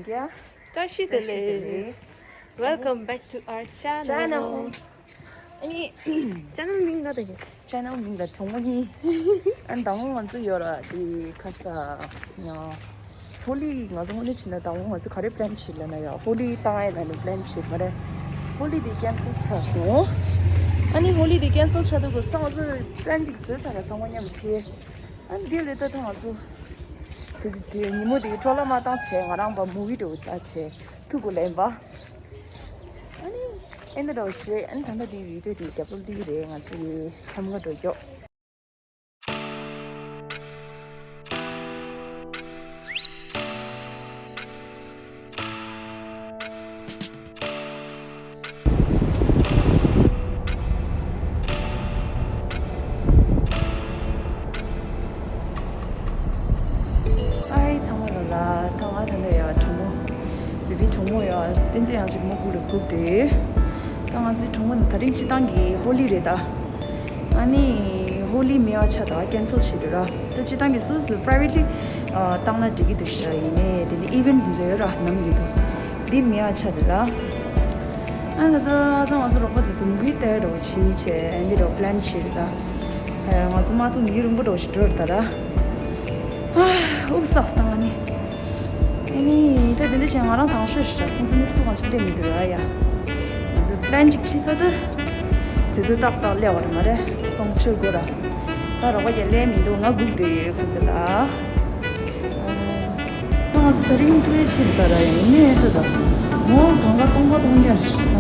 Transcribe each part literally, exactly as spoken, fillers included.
བཀྲ་ཤིས་བདེ་ལེགས། Welcome back to our channel. Channel. ཨ་ནི། Channel མིང་ག་དེ་གི། Channel མིང་ལ་གྲོགས་མོ་གཉིས། ཨ་ནི་དང་པོ་ང་ཚོ་ཡོད་ར་དེ་ཁ་ས་ཉོ། ཧོ་ལི་ང་ཚོ་དངོས་གནས་བྱས་ན་དང་པོ་ང་ཚོ་ག་རེ་plan བྱེད་ལབ་ན་ཡ། ཧོ་ལི་བཏང་ཡ་ལབ་ནས་plan བྱེད་མ་རེད། ཧོ་ལི་དེ་cancel ཆགས་སོང་། ཨ་ནི་ཧོ་ལི་དེ་cancel ཆགས་དུས་ཁོ་ས་ང་ཚོ་plan ཅིག་བཟོས་ཚར་ར་ཚང་མ་མཉམ་དུ་ཕེབས། ཨ་ནི་དེ་ལས་ད་ཐོག་ང་ཚོ་དེ་དེ་ཉིན་མོ་དེ་འཕྲོ་བརླག་མ་བཏང་བྱས་ང་རང་པ་movie འདྲ་བོ་ལྟ་བྱས་ཐུག་གོ་ལེན་པ། ཨ་ནི་ཨེ་འདྲ་བོ་ཞེས། ཨ་ནི་ད་ལྟ་དེ་video དེ་རྒྱབ་ལོགས་འདི་རེད། ང་ཚོ་ཁྱམས་ཁ་འགྲོ་མགྱོགས། ཨའི་ཚང་མ་ལ་ལ་ཐང་ཨ་ད་ནས་ཡ་གྲོགས་མོ། བི་བི་གྲོགས་མོ་ཡ་བསྟན་འཛིན་ཡང་ཅིག་མོ་སྒུག་རེ་སྒུག་དེ། ད་ང་ཚོའི་གྲོགས་མོ་ནི་ད་རིང་སྤྱི་བཏང་གི་ཧོ་ལི་རེད་ད། ཨ་ནི་ཧོ་ལི་མེད་པ་ཆ་ད་cancel བྱེད་དུ་ར། ད་སྤྱི་བཏང་གི་སུ་སུ་privately ཨ་བཏང་ན་འགྲིག་གི་འདུག་ཤ། ཡིན་ནའི་དེ་ནི་event འདི་ཚོ་ཡོད་ར་ནམ་ཡོད་དུ། འདི་མེད་པ་ཆ་དུ་ར། ཨ་ད་ད་ད་ང་ཚོ་རོགས་པ་དེ་ཚོ་མུ་གི་ལྟ་ཡ་འདྲ་བོ་བྱེད་བྱས་ཨ་འདི་འདྲ་བོ་plan བྱེད་རེད་ད། ཨ་ང་ཚོ་མ་ཐུག་མི་རིང་པོ་འདྲ་བོ་ཞིག་འགྲོ་རེད་ད་ར། ཨ་དབུགས་བསགས་སྟངས་ཨ་ནི། ཨ་ནི་ད་དེ་འདྲ་བྱས་ང་རང་དང་ཤོས་ཤིག་ར། ཁོང་ཚོ་ནི་སུ་གང་ཞིག་སླེབས་མི་འདུག་ར་ཡ། ང་ཚོ་plan ཅིག་བྱེད་ས་དུ། དེ་ཚོ་ཏག་ཏག་སླེབས་པ་རེད་མ་རེད། ཁོང་ཆོས་དགོས་ར། ད་རོགས་པ་ཡ་སླེབས་མི་འདུག་ང་སྒུག་བསྡད་ཡོད་ཁོང་ཚོ་ལ། ང་ཚོ་ད་རིང་ཐུགས་རྗེ་ཆེ་ད་ར་ཡ། ཡིན་ནའི་ད་ད་ངོ་གང་ག་སྟོང་པ་སྟོང་རྐྱང་ཞིག་ད།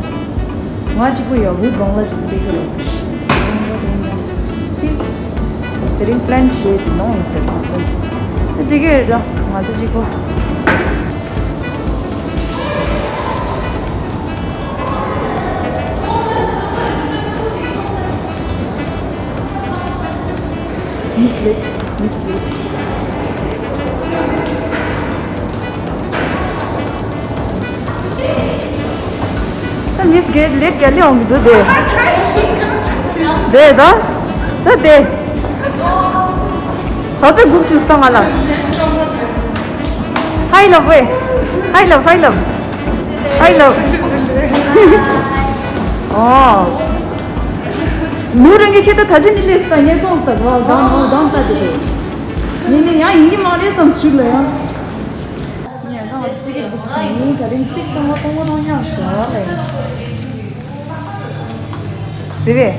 ང་གཅིག་པོ་ཡ་བུ་སྒང་ལ་ཞིག་བསྡད་ཀྱི་རེད། སྟོང་པ་སྟོང་རྐྱང་སི། དེ་རིང་plan བྱེད་དེ་ནོ་ཡིན་ཟེར་ཁོང་ཚོ། ཨ་དེ་གས་ར་ང་ཚོ་གཅིག་པོ། མི་སི་ལེཊ། མི་སི་ལེཊ། ད་མི་སི་གེ་ལེཊ་ག་ལེ་འོང་གི་འདུག་དེ། དེ་ད། ད་དེ། ད་ཚོད་སྒུག་བཅུག་སོང་ང་ལ། ཧའི་ལབ་ཝེ། ཧའི་ལབ། ཧའི་ལབ། ཧའི་ལབ། ཨོ། ནུ་རང་གི་ཁྱེད་ད་ད་ཅི་ནི་ལས་ས་ཉེ་ཐོང་ས་ག་གང་ནོ་གང་ལྟ་དེ་དེ། ནི་ནི་ཡང་ཡིན་གྱི་མ་རེད་བསམ་ཞུགས་ལ་ཡང་། ངས་ང་ཚོ་ཊི་ཀེ་ཊི་བུག་བྱས་ཡིན། ད་རིང་སིག་ཚང་མ་ཐོང་མ་ཐོང་ཡང་ཞོག་ལ་ཡིན། རེད་རེད།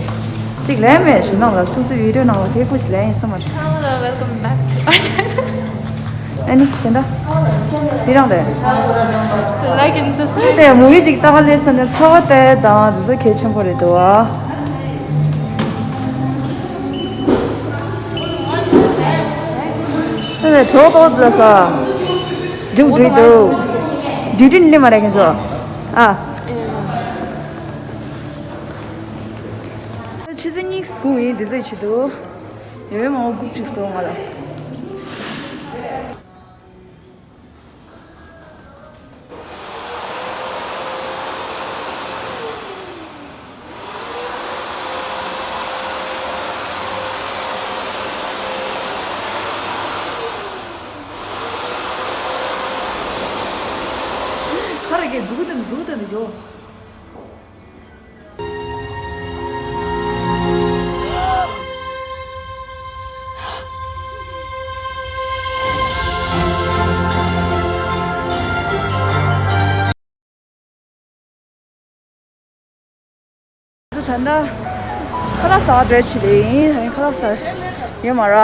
གཅིག་ལན་མེད་ཞིག་ནང་ལ་སུ་སུ་བི་ཌི་ཡོ་ནང་ལ་ཕེབས་པོ་ཞིག་ལན་ཡིན་ས་མ་རེད། Hello, welcome back to our channel. ཨ་ནི་གཞན་དག་འདི་རང་རེད། Like and subscribe. དེ་མུ་བི་ཅིག་ལྟ་ག་སླེབས་ས་ནས་ཚ་བ་དེ་དང་དེ་ཚོ་གལ་ཆེན་པོ་རེད་འདུག་ཨ། ཨེ་གྲོགས་པོ་འདུག་ས། འགྲིག་འགྲིག་འདུག་འགྲིག་འགྲིག་འདི་མ་རེད་ཁྱེད་ཚོ། ཨ། ཆུ་ཚོད་གཉིས་སྒུག་ཡིན་འདི་ཚོའི་ཆེད་དུ། ཡོད་མང་པོ་སྒུག་བཅུག་སོང་ང་ལ། ཁ་ར་གི་འཛུགས་དེ་འཛུགས་དེ་འདུག་ཡོ། ད་ལྟ་ཁ་ལག་ཟ་བ་འདྲ་བྱེད་ལེ་ཡིན། ཁ་ལག་ཟ་ཡོད་མ་ར།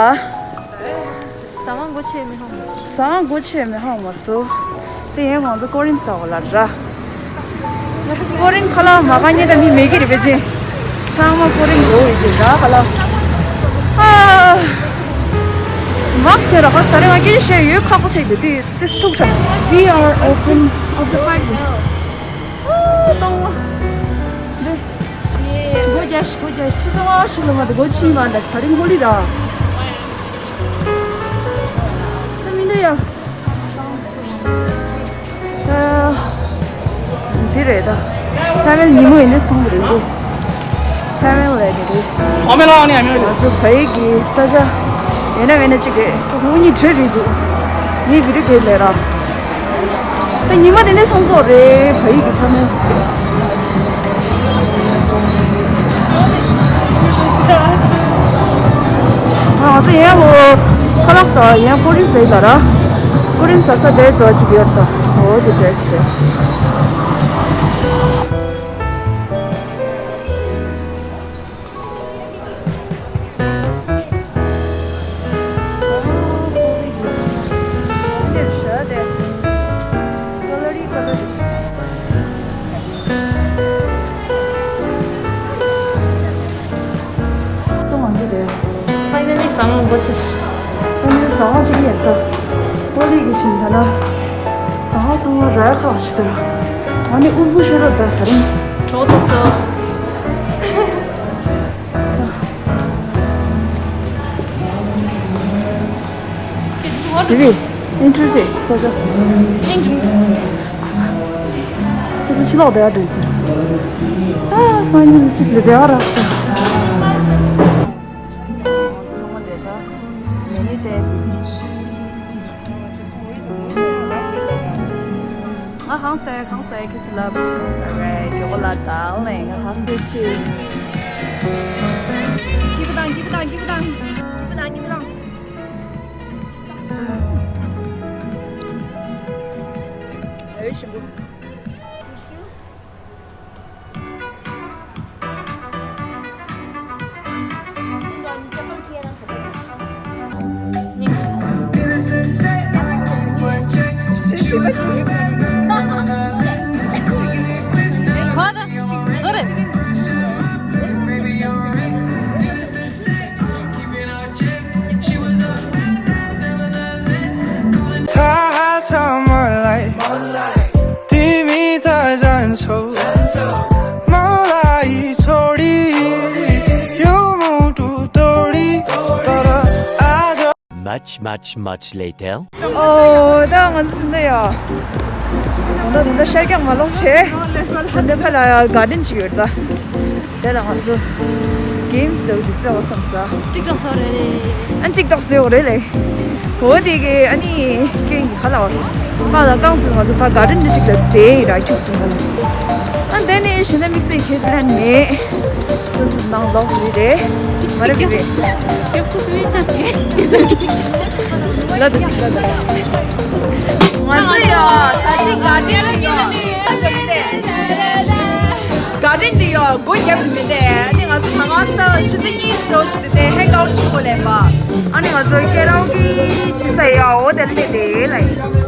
ཟ་མ་སྒོ་ཕྱེ་མི་ཧང་མ་སོ། ཟ་མ་སྒོ་ཕྱེ་མི་ཧང་མ་སོ། དེ་ཡིན་ང་ཚོ་ཀོ་རིན་ཟ་བ་ལ་ར། ཀོ་རིན་ཁ་ལག་མ་ག་ཉེ་ད་མི་མེད་ཀི་རེད་པས་ཅི། ཚང་མ་ཀོ་རིན་འགྲོ་ཡོད་ཀྱི་ར་ཁ་ལག་ཨ། མག་སེ་ར་ཁ་ས་རེ་ང་སྐད་ཆ་བཤད་ཡོད་ཁག་པོ་ཆགས་ཀྱི་དེ་དེ་ཐུག་ཆ། We are open of the five days. ཨ་སྟོང་བ། འདི། སྒོ་རྒྱག་ཤི་སྒོ་རྒྱག་ཤི་ཚང་མ་ཤི་ལ་མ་དེ་སྒོ་ཕྱིས་མ་འདྲ་ད་རིང་ཧོ་ལི་ར། ད་མི་འདུག་ཡ། ད་འདི་རེད་ད། ཐའེ་ཝན་ཉིན་མོ་ཡིན་ན་སོང་གི་རེད་འདུག་ཐའེ་ཝན་ལ་ཡ་གི་རེད། ཨོ་མེ་ལ་ཨོ་ནི་ཨ་མེ་ལ། ང་ཚོ་བལ་ཡུལ་གྱི་ས་ཆ་ཡིན་ན་མིན་ན་གཅིག་རེད། ཁོ་ཧུ་གཉིས་བྲོས་རེད་འདུག་ངའི་བི་ཌི་ཡོ་དེ་ལས་ར། ད་ཉི་མ་དེ་ནས་སོང་ཚོགས་རེད། བ་ཡིག་གི་ཚང་མ། ང་ཚོ་ཡན་ལོ་ཁ་ལག་ཟ་ཡན་ཀོ་རིན་ཟ་ཡི་ལ་ར། ཀོ་རིན་ཟ་ས་དེ་འགྲོ་ཅིག་ཡོད་ད། འོ་དེ་འདྲ་ཞིག་རེད། སོང་བ་འདི་རེད། Finally ཟ་འོང་གོ་ཤེས། Finally ཟ་འོང་ཅིག་ཡིན་ས། ཀོ་ལི་གི་ཕྱིན་ད་ན། ཟ་འོང་སོང་བ་ར་ཁག་ཞིག་ད། ཨ་ནི་ཨུ་ཚུགས་ཤོར་རོགས་ད་ག་རིང་། གྲོགས་ཐུག་སོ། དེ་རེད། ཨིན་ཊར་དེ་ས་ཆ། ཨིན་ཊར། དེ་ཚོ་ཕྱི་ལོགས་བསྡད་ཡ་འདྲ་ཟེར། ཨ་ཕ་ཉིན་གཅིག་ལ་བསྡད་ཡ་རག་སོང་། ཚང་མ་བསྡད་ད། ངས་ནི་བལྟས་འདུག་ང་གང་ཟེར་གང་ཟེར་ཁྱེད་ཚོ་ལབ་གང་ཟེར་རེད་ཡོད་ལ་ད་ལས་ང་ཧ་སེ་ཆེ། སྐྱིད་པོ་དང་སྐྱིད་པོ་དང་སྐྱིད་པོ་དང་། སྐྱིད་པོ་དང་སྐྱིད་པོ་དང་། འོད་ཞིམ་པོ། Much, much, much later. ཨོ། ད་ང་ཚོ་འདི་ཡ། ད་ད་ད་ཤར་རྒྱག་མ་ལོག་བྱས། ད་འདི་ཕ་ལ་ཡ་གར་ཌེན་ཅིག་ཡོད་ད། དེ་ལ་ང་ཚོ་གེམ་སི་འདྲ་བོ་ཅིག་རྩེ་བ་བསམ་ས། ཊིག་ཊོག་བཟོ་རེད་རེད། ཨ་ཊིག་ཊོག་བཟོ་རེད་ལེ། འོ་དེ་གི་ཨ་ནི་ཀེ་ཡི་ཧ་ལ་བ། ཕ་ལ་རྐང་བཙུགས་ང་ཚོ་ཕ་གར་ཌེན་འདི་ཅིག་ལ་དེ་ཡི་ར་ཁྱུག་སོང་ང་ཚོ། ཨ་དེ་ནས་གཞན་དག་དམིགས་བསལ་ཁྱེད་པླན་མེད། སོ་སོ་ནང་ལོག་རེད་རེད། མ་རེད་རེད། རྒྱབ་ཁུག་སུ་མི་ཆ་ཟིན། ལ་དུ་ཅིག་ལ་དུ། ང་ཚོ་ཡ་ད་ཅིག་གར་ཌེན་འདི་ཡ། གར་ཌེན་འདི་ཡ་སྒོ་བརྒྱབ་ནི་མེད་དེ། ཨ་ནི་ང་ཚོ་ད་ག་ས་ཆུ་ཚོད་གཉིས་བཟོ་བྱས་ཏེ་ཧེང་ཨའུཊ་བྱེད་དགོས་ལབ་པ། ཨ་ནི་ང་ཚོ་ཀེ་ར་ཨོ་ཀེ་བྱེད་ས་ཡ་འོ་དེ་སླེབས་དེ་ལ་ཡིན།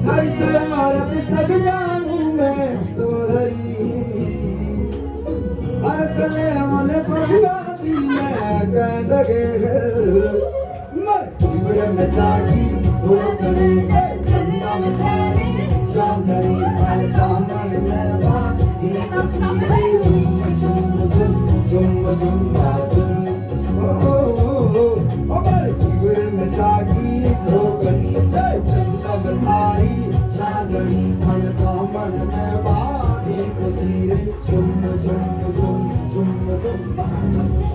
हर शरारत सब जानू मैं तो हरी, हर सलेमन पर गाती मैं कहने लगे। मर कीड़े में जागी धोकनी, चंदा में थारी चांदनी, हर दामन में बागी कसीरी, झुम झुम झुम, झुम झुम बाजुम। ओ, ओ, ओ, ओ, ओ, मर कीड़े में जागी धोकनी, चंदा में थारी चांदनी, हर दामन में बागी कसीरी, झुम झुम झुम, झुम झुम बाजुम।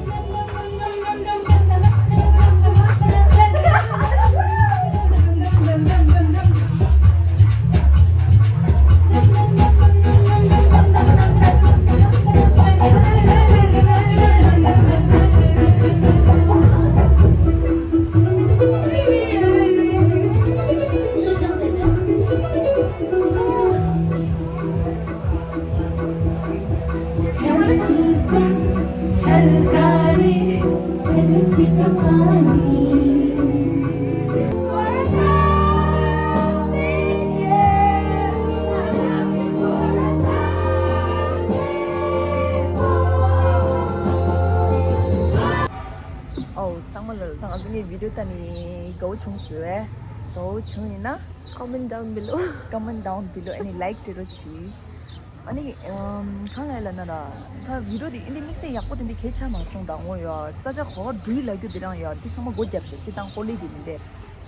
ཨོ། ཚང་མ་ལ་ད་ང་ཚོ་ངའི་བི་ཌིའོ་ལྟ་ནི་དགའ་བོ་བྱུང་སོང་བས། དགའ་བོ་བྱུང་ཡིན་ན་comment down below. Comment down below. ཨ་ནི་ལའིཀ་སྤྲད་རོགས་གྱིས། ཨ་ནི་ཨམ། གང་ལ་ལབ་ན་ར། ད་བི་ཌིའོ་འདི་འདི་དམིགས་བསལ་ཡག་པོ་དེ་འདི་གས་ཆགས་མ་སོང་། ད་ངོ་ཡ་ས་ཆ་གོ་བ་འགྲུལ་ལ་རྒྱུ་འདི་རང་ཡ་འདི་ཚང་མ་སྒོ་བརྒྱབ་ཤག་སྤྱིར་བཏང་ཧོ་ལི་འདི་མི་འདྲ།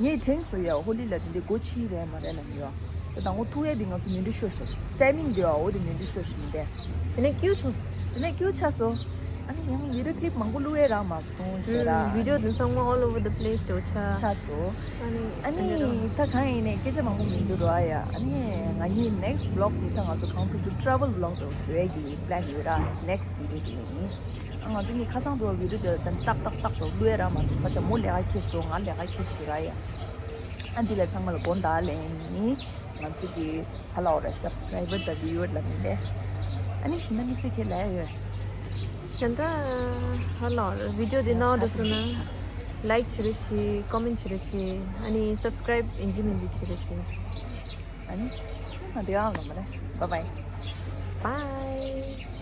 ངས་དྲན་སོང་ཡ། ཧོ་ལི་ལ་དེ་འདྲའི་སྒོ་ཕྱེ་རེད་མ་རེད་ལབ་ཡོད། ད་དང་པོ་ཐུག་ཡ་དེ་ང་ཚོ་ཉིན་འགྲོ་ཤོར་ཤག་ཊའི་མིང་དེ་ཡ་འོ་དེ་ཉིན་འགྲོ་ཤོར་ཤག་མི་འདྲ། དེ་ནས་ཀྱུ་ཆུ། དེ་ནས་ཀྱུ་ཆགས་སོང་། ཨ་ནི་ཡང་བི་ཌིའོ་ཀི་ལིབ་མང་པོ་བླུག་ཡས་རག་མ་སོང་ཞེས་ར། ཨུམ། བི་ཌིའོ་དེ་ཚང་མ་all over the place དུ་ཆགས། ཆགས་སོང་། ཨ་ནི་ཨ་ནི་ད་གང་ཡིན་ནས་སྐད་ཆ་མང་པོ་མི་འདུག་ར་ཡ། ཨ་ནི་ང་གཉིས་next vlog དེ་ད་ང་ཚོ་གང་ཐུབ་ཐུབ་travel vlog དུ་བཟོ་ཡས་ཀྱི་plan ཡོད་ར། next video དེ་ནི། ང་ཚོ་གཉིས་ཁ་སང་དུ་བི་ཌིའོ་དེ་ཏག་ཏག་ཏག་ཏག་བླུག་ཡས་རག་མ་སོང་། ཁ་ཆ་མོ་ལས་ཀ་ཁྱེར་སོང་། ང་ལས་ཀ་ཁྱེར་སོང་ར་ཡ། ཨ་འདི་ལ་ཚང་མ་ལ་དགོངས་དག་ལན་ནི་ང་ཚོ་གི་ཧ་ལ་འོ་ར་subscriber དང་viewer ལ་མི་ལས། ཨ་ནི་ཤི་ན་མི་སེ་ཁེ་ལ་ཡོད། ཤན་ད་ཧ་ལ་འོ་ར་བི་ཌིའོ་དེ་ནང་འགྲོ་སོང་ན་ལའིཀ་བྱེད་རོགས་གྱིས། ཀོ་མེན་ཊི་བྱེད་རོགས་གྱིས། ཨ་ནི་སབ་སི་ཀ་རའིབ་ཡིན་གཅིག་མིན་གཅིག་བྱེད་རོགས་གྱིས། ཨ་ནི་ང་འདི་ཡང་ལོ་མ་རེད། bye bye. Bye.